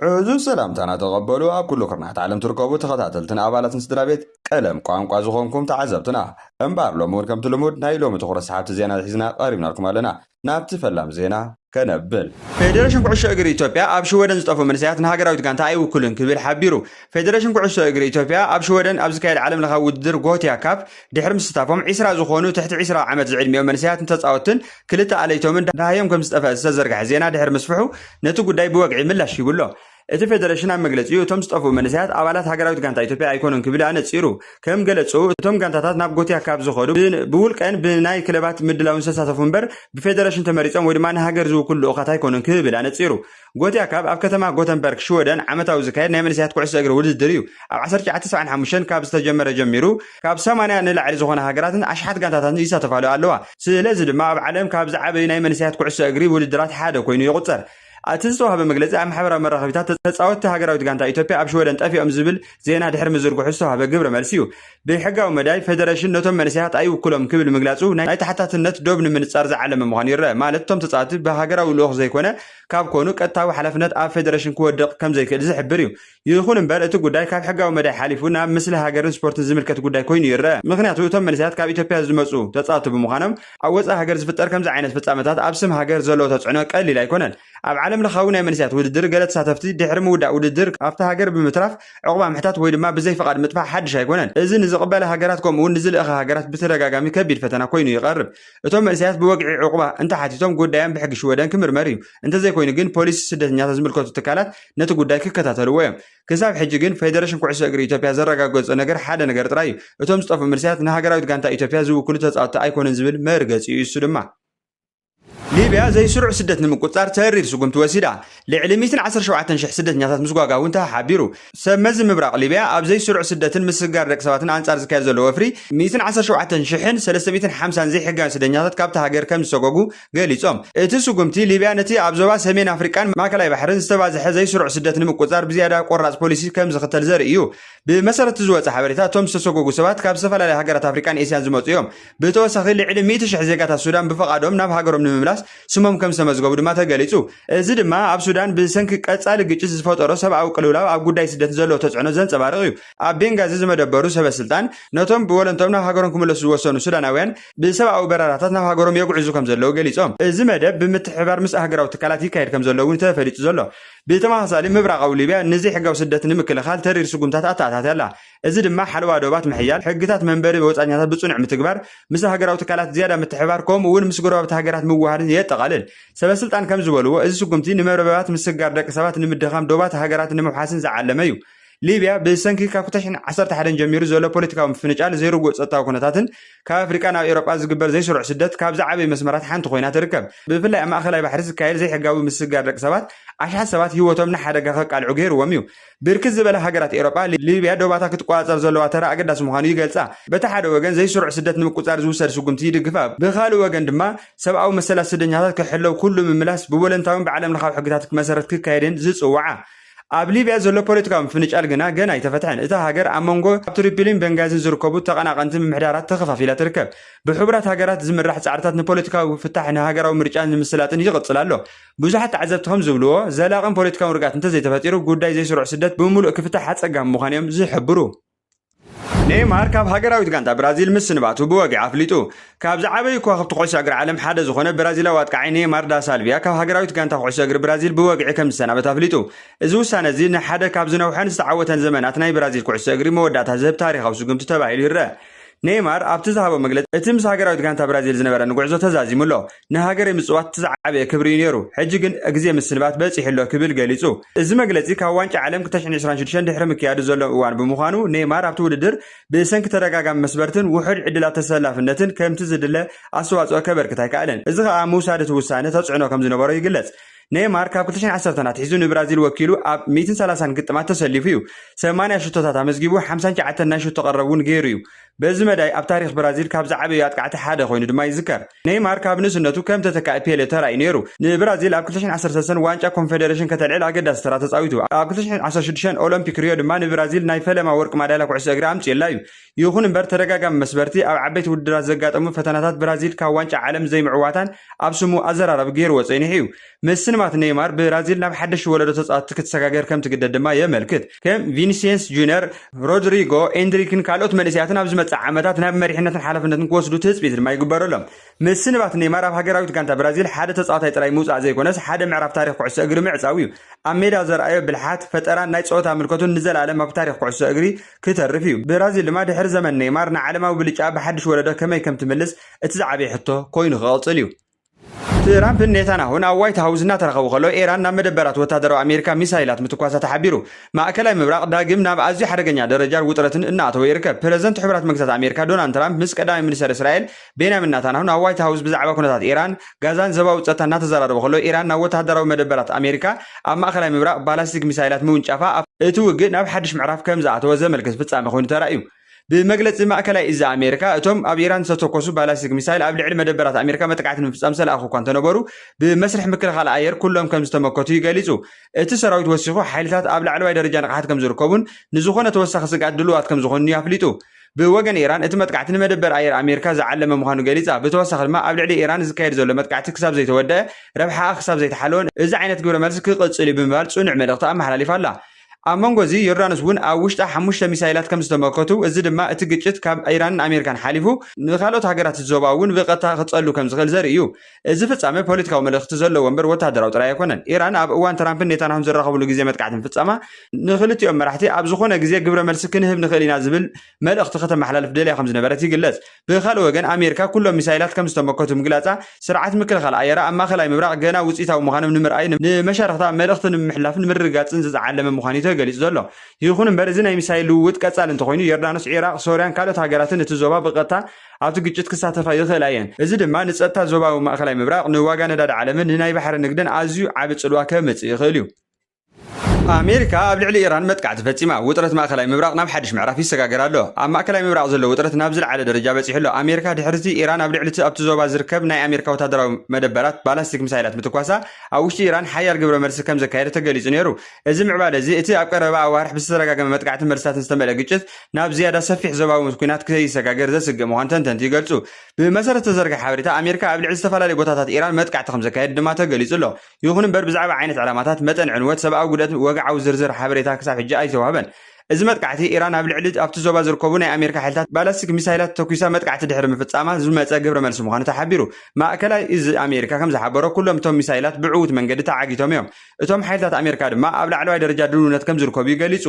ዕዙዝ ሰላምታና ተቐበሉ። ኣብ ኩሉ ኩርናዓት ዓለም ትርከቡ ተኸታተልትን ኣባላትን ስድራ ቤት ቀለም ቋንቋ ዝኾንኩም ተዓዘብትና፣ እምበኣር ሎሚ እውን ከምቲ ልሙድ ናይ ሎሚ ትኹረት ሰሓብቲ ዜና ሒዝና ቀሪብናልኩም ኣለና። ናብቲ ፈላም ዜና ከነብል። ፌደሬሽን ኩዕሶ እግሪ ኢትዮጵያ ኣብ ሽወደን ዝጠፍኡ መንእሰያት ንሃገራዊት ጋንታ ኣይውክሉን ክብል ሓቢሩ። ፌደሬሽን ኩዕሶ እግሪ ኢትዮጵያ ኣብ ሽወደን ኣብ ዝካየድ ዓለም ለኻዊ ውድድር ጎቲያ ካፕ ድሕሪ ምስታፎም ዒስራ ዝኾኑ ትሕቲ ዒስራ ዓመት ዝዕድሚኦም መንእሰያትን ተጻወትን ክልተ ኣለይቶምን ደሃዮም ከም ዝጠፍአ ዝተዘርግሐ ዜና ድሕሪ ምስፍሑ ነቲ ጉዳይ ብወግዒ ምላሽ ሂቡ ኣሎ። እቲ ፌደሬሽን ኣብ መግለጺኡ እቶም ዝጠፍኡ መንእሰያት ኣባላት ሃገራዊት ጋንታ ኢትዮጵያ ኣይኮኑን ክብል ኣነጺሩ። ከም ገለጹ እቶም ጋንታታት ናብ ጎቲያ ካፕ ዝኸዱ ብ- ብውልቀን ብናይ ክለባት ምድላውን ዝተሳተፉ እምበር ብፌደሬሽን ተመሪጾም ወይ ድማ ንሃገር ዝውክሉ ልኡኻት ኣይኮኑን ክብል ኣነጺሩ። ጎቲያ ካፕ ኣብ ከተማ ጎተንበርግ ሽወደን ዓመታዊ ዝካየድ ናይ መንእሰያት ኩዕሶ እግሪ ውድድር እዩ። ኣብ ዓሰርተ ትሽዓተ ሰብዓን ሓሙሽተን ካብ ዝተጀመረ ጀሚሩ ካብ ሰማንያ ንላዕሊ ዝኾነ ሃገራትን ኣሽሓት ጋንታታትን ይሳተፋሉ ኣለዋ። ስለዚ ድማ ኣብ ዓለም ካብ ዝዓበዩ ናይ መንእሰያት ኩዕሶ እግሪ ውድድራት ሓደ ኮይኑ ይቑጸር። እቲ ዝተዋህበ መግለጺ ኣብ ማሕበራዊ መራኸቢታት ተጻወትቲ ሃገራዊት ጋንታ ኢትዮጵያ ኣብ ሽወደን ጠፊኦም ዝብል ዜና ድሕሪ ምዝርግሑ ዝተዋህበ ግብረ መልሲ እዩ። ብሕጋዊ መዳይ ፌደሬሽን ነቶም መንእሰያት ኣይውክሎም ክብል ምግላጹ ናይ ናይ ተሓታትነት ዶብ ንምንጻር ዝዓለመ ምዃኑ ይረአ። ማለት እቶም ተጻወትቲ ብሃገራዊ ልኡኽ ዘይኮነ ካብ ኮኑ ቀጥታዊ ሓላፍነት ኣብ ፌደሬሽን ክወድቕ ከም ዘይክእል ዝሕብር እዩ። ይኹን እምበር እቲ ጉዳይ ካብ ሕጋዊ መዳይ ሓሊፉ ናብ ምስሊ ሃገርን ስፖርትን ዝምልከት ጉዳይ ኮይኑ ይረአ። ምኽንያቱ እቶም መንእሰያት ካብ ኢትዮጵያ ዝመጹ ተጻወትቲ ብምዃኖም ኣብ ወጻኢ ሃገር ዝፍጠር ከምዚ ዓይነት ፍጻመታት ኣብ ስም ሃገር ዘለዎ ተጽዕኖ ቀሊል ኣይኮነን። ኣብ ዓለም ለኻዊ ናይ መንእሰያት ውድድር ገለ ተሳተፍቲ ድሕሪ ምውዳእ ውድድር ኣብቲ ሃገር ብምትራፍ ዕቑባ ምሕታት ወይ ድማ ብዘይ ፍቓድ ምጥፋእ ሓድሽ ኣይኮነን። እዚ ንዝቕበላ ሃገራት ከምኡ እውን ንዝልእኻ ሃገራት ብተደጋጋሚ ከቢድ ፈተና ኮይኑ ይቐርብ። እቶም መንእሰያት ብወግዒ ዕቑባ እንተሓቲቶም ጉዳዮም ብሕጊ ሽወደን ክምርመር እዩ። እንተዘይኮይኑ ግን ፖሊሲ ስደተኛታት ዝምልከቱ ትካላት ነቲ ጉዳይ ክከታተልዎ እዮም። ክሳብ ሕጂ ግን ፌደሬሽን ኩዕሶ እግሪ ኢትዮጵያ ዘረጋገጾ ነገር ሓደ ነገር ጥራይ እዩ። እቶም ዝጠፍኡ መንእሰያት ንሃገራዊት ጋንታ ኢትዮጵያ ዝውክሉ ተጻወትቲ ኣይኮኑን ዝብል መርገጺ እዩ። እሱ ድማ ሊብያ ዘይስሩዕ ስደት ንምቁጻር ተሪር ስጉምቲ ወሲዳ። ልዕሊ ሚእትን ዓሰርተ ሸውዓተን ሽሕ ስደተኛታት ምስጓጋ እውን ተሓቢሩ። ሰብ መዚ ምብራቕ ሊብያ ኣብ ዘይስሩዕ ስደትን ምስግጋር ደቂ ሰባትን ኣንጻር ዝካየድ ዘሎ ወፍሪ ሚእትን ዓሰርተ ሸውዓተን ሽሕን ሰለስተ ሚእትን ሓምሳን ዘይሕጋውያን ስደተኛታት ካብቲ ሃገር ከም ዝሰጎጉ ገሊጾም። እቲ ስጉምቲ ሊብያ ነቲ ኣብ ዞባ ሰሜን ኣፍሪቃን ማእከላይ ባሕርን ዝተባዝሐ ዘይስሩዕ ስደት ንምቁጻር ብዝያዳ ቆራጽ ፖሊሲ ከም ዝኽተል ዘርኢ እዩ። ብመሰረት ዝወጸ ሓበሬታ እቶም ዝተሰጎጉ ሰባት ካብ ዝተፈላለዩ ሃገራት ኣፍሪቃን ኤስያን ዝመጹ እዮም። ብተወሳኺ ልዕሊ ሚእቲ ሽሕ ዜጋታት ሱዳን ብፍቓዶም ናብ ሃገሮም ንምምላስ ስሞም ከም ዝተመዝገቡ ድማ ተገሊጹ። እዚ ድማ ኣብ ሱዳን ብሰንኪ ቀጻሊ ግጭት ዝፈጠሮ ሰብኣዊ ቅልውላው ኣብ ጉዳይ ስደት ዘለዎ ተጽዕኖ ዘንጸባርቕ እዩ። ኣብ ቤንጋዚ ዝመደበሩ ሰበ ስልጣን ነቶም ብወለንቶም ናብ ሃገሮም ክምለሱ ዝወሰኑ ሱዳናውያን ብሰብኣዊ በረራታት ናብ ሃገሮም የጉዕዙ ከም ዘለዉ ገሊጾም። እዚ መደብ ብምትሕብባር ምስ ኣህጉራዊ ትካላት ይካየድ ከም ዘሎ እውን ተፈሊጡ ዘሎ። ብተመሳሳሊ ምብራቓዊ ሊብያ ንዘይሕጋዊ ስደት ንምክልኻል ተሪር ስጉምታት ኣተኣታትያ ኣላ። እዚ ድማ ሓለዋ ዶባት ምሕያል፣ ሕግታት መንበሪ ወጻኛታት ብጽኑዕ ምትግባር፣ ምስ ሃገራዊ ትካላት ዝያዳ ምትሕባር፣ ከምኡ እውን ምስ ጎረባብቲ ሃገራት ምውሃድን የጠቓልል። ሰበ ስልጣን ከም ዝበልዎ፣ እዚ ስጉምቲ ንመርበባት ምስግጋር ደቂ ሰባት ንምድኻም ዶባት ሃገራት ንምውሓስን ዝዓለመ እዩ። ሊብያ ብሰንኪ ካብ ክልተ ሽሕን ዓሰርተ ሓደን ጀሚሩ ዘሎ ፖለቲካዊ ምፍንጫል ዘይርጉእ ጸጥታዊ ኩነታትን ካብ ኣፍሪቃ ናብ ኤውሮጳ ዝግበር ዘይስሩዕ ስደት ካብ ዝዓበዩ መስመራት ሓንቲ ኮይና ትርከብ። ብፍላይ ኣብ ማእከላይ ባሕሪ ዝካየድ ዘይሕጋዊ ምስግጋር ደቂ ሰባት ኣሽሓት ሰባት ህይወቶም ንሓደጋ ከቃልዑ ገይርዎም እዩ። ብርክት ዝበላ ሃገራት ኤውሮጳ ሊ- ሊብያ ዶባታ ክትቆጻጸር ዘለዋ ተራ ኣገዳሲ ምዃኑ ይገልጻ። በቲ ሓደ ወገን ዘይስሩዕ ስደት ንምቁጻር ዝውሰድ ስጉምቲ ይድግፋ። ብኻልእ ወገን ድማ ሰብኣዊ መሰላት ስደኛታት ክሕለው ኩሉ ምምላስ ብወለንታውን ብዓለም ለኻዊ ሕግታት መሰረት ክካየድን ዝጽውዓ። ኣብ ሊብያ ዘሎ ፖለቲካዊ ምፍንጫል ግና ገና ኣይተፈትሐን። እታ ሃገር ኣብ መንጎ ኣብ ትሪፖሊን ቤንጋዚን ዝርከቡ ተቐናቐንቲ ምምሕዳራት ተኸፋፊላ ትርከብ። ብሕቡራት ሃገራት ዝምራሕ ጻዕርታት ንፖለቲካዊ ፍታሕ ንሃገራዊ ምርጫ ንምስላጥን ይቕጽል ኣሎ። ብዙሓት ተዓዘብቲ ከም ዝብልዎ፣ ዘላቕን ፖለቲካውን ርግኣት እንተዘይተፈጢሩ፣ ጉዳይ ዘይስሩዕ ስደት ብምሉእ ክፍታሕ ኣጸጋሚ ምዃኑ እዮም ዝሕብሩ። ኔይማር ካብ ሃገራዊት ጋንታ ብራዚል ምስንባቱ ብወግዒ ኣፍሊጡ። ካብ ዝዓበዩ ከዋኽብቲ ኩዕሶ እግሪ ዓለም ሓደ ዝኾነ ብራዚላዊ ኣጥቃዓይ ኔይማር ዳ ሳልቪያ ካብ ሃገራዊት ጋንታ ኩዕሶ እግሪ ብራዚል ብወግዒ ከም ዝሰናበት ኣፍሊጡ። እዚ ውሳነ እዚ ንሓደ ካብ ዝነውሐን ዝተዓወተን ዘመናት ናይ ብራዚል ኩዕሶ እግሪ መወዳእታ ዝህብ ታሪኻዊ ስጉምቲ ተባሂሉ ይረአ። ኔይማር ኣብቲ ዝሃቦ መግለጺ፣ እቲ ምስ ሃገራዊት ጋንታ ብራዚል ዝነበረኒ ጉዕዞ ተዛዚሙ ኣሎ። ንሃገረይ ምጽዋት እቲ ዝዓበየ ክብሪ እዩ ነይሩ። ሕጂ ግን ግዜ ምስንባት በጺሑ ኣሎ ክብል ገሊጹ። እዚ መግለጺ ካብ ዋንጫ ዓለም ክልተ ሽሕን ዕስራን ሽዱሽተን ድሕሪ ምክያዱ ዘሎ እዋን ብምዃኑ፣ ኔይማር ኣብቲ ውድድር ብሰንኪ ተደጋጋሚ መስበርትን ውሑድ ዕድላት ተሰላፍነትን ከምቲ ዝድለ ኣስተዋጽኦ ከበርክት ኣይከኣለን። እዚ ከኣ ምውሳድ እቲ ውሳነ ተጽዕኖ ከም ዝነበሮ ይግለጽ። ኔይማር ካብ ክልተ ሽሕን ዓሰርተን ኣትሒዙ ንብራዚል ወኪሉ ኣብ ሚእትን ሰላሳን ግጥማት ተሰሊፉ እዩ። ሰማንያ ሽቶታት ኣመዝጊቡ፣ ሓምሳን ትሽዓተን ናይ ሽቶ ቀረብ እውን ገይሩ እዩ። በዚ መዳይ ኣብ ታሪኽ ብራዚል ካብ ዝዓበዩ ኣጥቃዕቲ ሓደ ኮይኑ ድማ ይዝከር። ኔይማር ካብ ንእስነቱ ከም ተተካኢ ፔሌ ተራእዩ ነይሩ። ንብራዚል ኣብ ክልተ ሽሕን ዓሰርተ ሰለስተን ዋንጫ ኮንፌደሬሽን ከተልዕል ኣገዳሲ ተራ ተጻዊቱ። ኣብ ክልተ ሽሕን ዓሰርተ ሽዱሽተን ኦሎምፒክ ሪዮ ድማ ንብራዚል ናይ ፈለማ ወርቂ ማዳልያ ኩዕሶ እግሪ ኣምጺኡላ እዩ። ይኹን እምበር ተደጋጋሚ መስበርቲ ኣብ ዓበይቲ ውድድራት ዘጋጠሙ ፈተናታት ብራዚል ካብ ዋንጫ ዓለም ዘይምዕዋታን ኣብ ስሙ ኣዘራራቢ ገይርዎ ጸኒሑ እዩ። ምስን ስንባት ኔይማር ብራዚል ናብ ሓደሽ ወለዶ ተጻወትቲ ክትሰጋገር ከም ትግደድ ድማ የመልክት። ከም ቪኒሲየንስ ጁኒየር፣ ሮድሪጎ፣ ኤንድሪክን ካልኦት መንእሰያትን ኣብ ዝመጽእ ዓመታት ናብ መሪሕነትን ሓላፍነትን ክወስዱ ትጽቢት ድማ ይግበረሎም። ምስንባት ኔይማር ኣብ ሃገራዊት ጋንታ ብራዚል ሓደ ተጻዋታይ ጥራይ ምውጻእ ዘይኮነስ ሓደ ምዕራፍ ታሪኽ ኩዕሶ እግሪ ምዕጻው እዩ። ኣብ ሜዳ ዘርኣዮ ብልሓት፣ ፈጠራን ናይ ጸወታ ምልከቱን ንዘለኣለም ኣብ ታሪኽ ኩዕሶ እግሪ ክተርፍ እዩ። ብራዚል ድማ ድሕሪ ዘመን ኔይማር ንዓለማዊ ብልጫ ብሓድሽ ወለዶ ከመይ ከም ትምልስ እቲ ዝዓበየ ሕቶ ኮይኑ ክቕጽል እዩ። ትራምፕን ኔታንያሁን ኣብ ዋይት ሃውስ እናተራኸቡ ከለዉ፣ ኢራን ናብ መደበራት ወታደራዊ ኣሜሪካ ሚሳይላት ምትኳሳ ተሓቢሩ። ማእከላይ ምብራቕ ዳግም ናብ ኣዝዩ ሓደገኛ ደረጃ ውጥረትን እናኣተወ ይርከብ። ፕረዚደንት ሕቡራት መንግስታት ኣሜሪካ ዶናልድ ትራምፕ ምስ ቀዳማይ ሚኒስተር እስራኤል ቤንያሚን ናታንያሁ ናብ ዋይት ሃውስ ብዛዕባ ኩነታት ኢራን፣ ጋዛን ዞባዊ ጸጥታ እናተዘራረቡ ከለዉ፣ ኢራን ናብ ወታደራዊ መደበራት ኣሜሪካ ኣብ ማእከላይ ምብራቕ ባላስቲክ ሚሳይላት ምውንጫፋ እቲ ውግእ ናብ ሓድሽ ምዕራፍ ከም ዝኣተወ ዘመልክት ፍጻመ ኮይኑ ተራእዩ። ብመግለጺ ማእከላይ እዚ ኣሜሪካ፣ እቶም ኣብ ኢራን ዝተተኮሱ ባላስቲክ ሚሳይል ኣብ ልዕሊ መደበራት ኣሜሪካ መጥቃዕቲ ንምፍጻም ዝተለኣኹ እኳ እንተነበሩ፣ ብመስርሕ ምክልኻል ኣየር ኩሎም ከም ዝተመከቱ ይገሊጹ። እቲ ሰራዊት ወሲኹ፣ ሓይልታት ኣብ ላዕለዋይ ደረጃ ንቕሓት ከም ዝርከቡን ንዝኾነ ተወሳኺ ስግኣት ድሉዋት ከም ዝኾኑን ኣፍሊጡ። ብወገን ኢራን፣ እቲ መጥቃዕቲ ንመደበር ኣየር ኣሜሪካ ዝዓለመ ምዃኑ ገሊጻ። ብተወሳኺ ድማ፣ ኣብ ልዕሊ ኢራን ዝካየድ ዘሎ መጥቃዕቲ ክሳብ ዘይተወደአ፣ ረብሓኣ ክሳብ ዘይተሓለወን፣ እዚ ዓይነት ግብረ መልሲ ክቕጽል እዩ ብምባል ጽኑዕ መልእኽቲ ኣመሓላሊፋ ኣላ። ኣብ መንጎ እዚ፣ ዮርዳኖስ እውን ኣብ ውሽጣ ሓሙሽተ ሚሳይላት ከም ዝተመከቱ፣ እዚ ድማ እቲ ግጭት ካብ ኢራንን ኣሜሪካን ሓሊፉ ንኻልኦት ሃገራት እቲ ዞባ እውን ብቐጥታ ክጸሉ ከም ዝኽእል ዘርኢ እዩ። እዚ ፍጻመ ፖለቲካዊ መልእኽቲ ዘለዎ እምበር ወታደራዊ ጥራይ ኣይኮነን። ኢራን ኣብ እዋን ትራምፕን ኔታንያሁን ዝራኸብሉ ግዜ መጥቃዕቲ ምፍጻማ፣ ንኽልቲኦም መራሕቲ ኣብ ዝኾነ ግዜ ግብረ መልሲ ክንህብ ንኽእል ኢና ዝብል መልእኽቲ ከተመሓላልፍ ደልያ ከም ዝነበረት ይግለጽ። ብኻልእ ወገን፣ ኣሜሪካ ኩሎም ሚሳይላት ከም ዝተመከቱ ምግላጻ፣ ስርዓት ምክልኻል ኣየራ ኣብ ማእከላይ ምብራቕ ገና ውጽኢታዊ ምዃኖም ንምርኣይ፣ ንመሻርኽታ መልእኽቲ ንምምሕላፍን ንምርግጋጽን ዝዓለመ ምዃኑ እዩ ተገሊጹ ዘሎ። ይኹን እምበር፣ እዚ ናይ ሚሳይል ልውውጥ ቀጻሊ እንተኾይኑ፣ ዮርዳኖስ፣ ዒራቕ፣ ሶርያን ካልኦት ሃገራትን እቲ ዞባ ብቐጥታ ኣብቲ ግጭት ክሳተፋ ይኽእላ እየን። እዚ ድማ ንጸጥታ ዞባዊ ማእከላይ ምብራቕ፣ ንዋጋ ነዳዲ ዓለምን ንናይ ባሕሪ ንግድን ኣዝዩ ዓቢ ጽልዋ ከምጽእ ይኽእል እዩ። ኣሜሪካ ኣብ ልዕሊ ኢራን መጥቃዕቲ ፈጺማ፣ ውጥረት ማእከላይ ምብራቕ ናብ ሓድሽ ምዕራፍ ይሰጋገር ኣሎ። ኣብ ማእከላይ ምብራቕ ዘሎ ውጥረት ናብ ዝለዓለ ደረጃ በጺሑ ኣሎ። ኣሜሪካ ድሕሪቲ ኢራን ኣብ ልዕሊ እቲ ኣብቲ ዞባ ዝርከብ ናይ ኣሜሪካ ወታደራዊ መደበራት ባላስቲክ ሚሳይላት ምትኳሳ፣ ኣብ ውሽጢ ኢራን ሓያል ግብረ መልሲ ከም ዘካየደ ተገሊጹ ነይሩ። እዚ ምዕባለ እዚ፣ እቲ ኣብ ቀረባ ኣዋርሕ ብዝተደጋገመ መጥቃዕትን መልስታትን ዝተመልአ ግጭት፣ ናብ ዝያዳ ሰፊሕ ዞባዊ ኲናት ከይሰጋገር ዘስግእ ምዃኑ ተንተንቲ ይገልጹ። ብመሰረት ዝተዘርግሐ ሓበሬታ፣ ኣሜሪካ ኣብ ልዕሊ ዝተፈላለዩ ቦታታት ኢራን መጥቃዕቲ ከም ዘካየድ ድማ ተገሊጹ ኣሎ። ይኹን እምበር፣ ብዛዕባ ዓይነት ዕላማታት፣ መጠን ዕንወት፣ ሰብኣዊ ጉድኣት ወግዓዊ ዝርዝር ሓበሬታ ክሳብ ሕጂ ኣይተዋህበን። እዚ መጥቃዕቲ፣ ኢራን ኣብ ልዕሊ ኣብቲ ዞባ ዝርከቡ ናይ ኣሜሪካ ሓይልታት ባላስቲክ ሚሳይላት ተኲሳ መጥቃዕቲ ድሕሪ ምፍጻማ ዝመጸ ግብረ መልሲ ምዃኑ ተሓቢሩ። ማእከላይ እዚ ኣሜሪካ ከም ዝሓበሮ፣ ኩሎም እቶም ሚሳይላት ብዕዉት መንገዲ ተዓጊቶም እዮም። እቶም ሓይልታት ኣሜሪካ ድማ ኣብ ላዕለዋይ ደረጃ ድልውነት ከም ዝርከቡ እዩ ገሊጹ።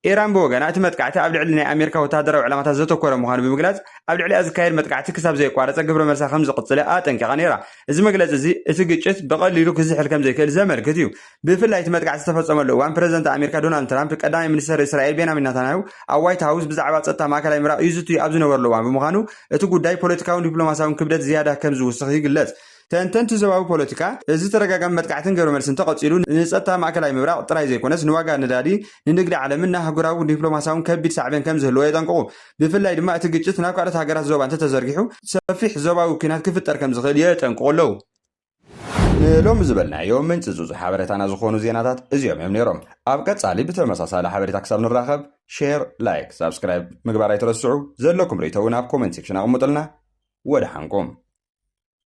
ኢራን ብወገና፣ እቲ መጥቃዕቲ ኣብ ልዕሊ ናይ ኣሜሪካ ወታደራዊ ዕላማታት ዘተኮረ ምዃኑ ብምግላጽ፣ ኣብ ልዕሊኣ ዝካየድ መጥቃዕቲ ክሳብ ዘየቋረጸ ግብረ መልሳ ከም ዝቕጽል ኣጠንቂቓ ነይራ። እዚ መግለጺ እዚ፣ እቲ ግጭት ብቐሊሉ ክዝሕል ከም ዘይክእል ዘመልክት እዩ። ብፍላይ እቲ መጥቃዕቲ ዝተፈጸመሉ እዋን፣ ፕረዚደንት ኣሜሪካ ዶናልድ ትራምፕ ቀዳማይ ሚኒስተር እስራኤል ቤንያሚን ናታንያሁ ኣብ ዋይት ሃውስ ብዛዕባ ጸጥታ ማእከላይ ምብራቕ ይዝቱ ኣብ ዝነበረሉ እዋን ብምዃኑ፣ እቲ ጉዳይ ፖለቲካውን ዲፕሎማሲያውን ክብደት ዝያዳ ከም ዝውስኽ ይግለጽ። ተንተንቲ ዞባዊ ፖለቲካ፣ እዚ ተደጋጋሚ መጥቃዕትን ግብረ መልስን እንተቐጺሉ፣ ንጸጥታ ማእከላይ ምብራቕ ጥራይ ዘይኮነስ፣ ንዋጋ ነዳዲ፣ ንንግዲ ዓለምን ንኣህጉራዊ ዲፕሎማሲያውን ከቢድ ሳዕቤን ከም ዝህልዎ የጠንቅቑ። ብፍላይ ድማ፣ እቲ ግጭት ናብ ካልኦት ሃገራት ዞባ እንተተዘርጊሑ፣ ሰፊሕ ዞባዊ ኲናት ክፍጠር ከም ዝኽእል የጠንቅቑ ኣለዉ። ንሎሚ ዝበልናዮ ምንጪ ዙዙ ሓበሬታና ዝኾኑ ዜናታት እዚኦም እዮም ነይሮም። ኣብ ቀጻሊ ብተመሳሳሊ ሓበሬታ ክሳብ ንራኸብ፣ ሼር፣ ላይክ፣ ሳብስክራይብ ምግባር ኣይትረስዑ። ዘለኩም ርእይቶ እውን ኣብ ኮመንት ሴክሽን ኣቕምጡልና። ወደ ሓንኩም።